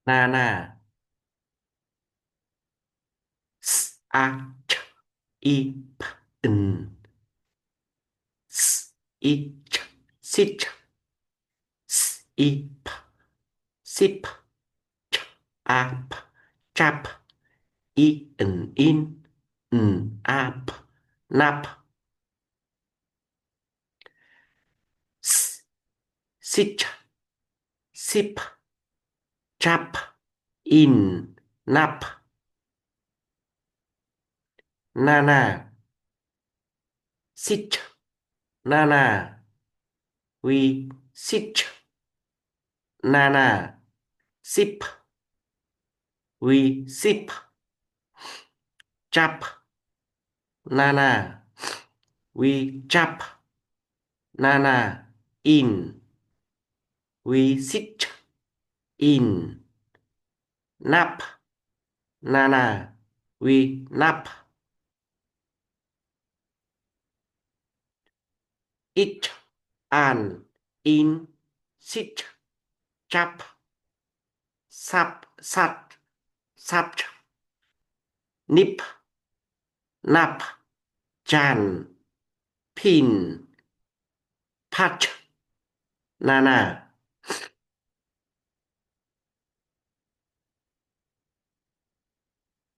ນານາ ສ ອາ ຊ ອີ ພ ອືນ ສ ອີ ຊ ຊິດ ສ ອີ ພ ຊິບ ຈ ອາ ພ ຈັບ ອີ ອືນ ອິນ ອືນ ອາ ພ ນັບ ສ ຊິດ ຊິບ ຈັບ ອິນ ນັບ ນານາ ຊິດ ນານາ ວິ ຊິດ ນານາ ຊິບ ວິ ຊິບ ຈັບ ນານາ ວິ ຈັບ ນານາ ອິນ ວິ ຊິດ ອິນ ນັບ ນານາ ວິ ນັບ ອິດ ອານ ອິນ ຊິດ ຈັບ ສັບ ສັດ ສັບ ນິບ ນັບ ຈັນ ພິນ ພັດ ນານາ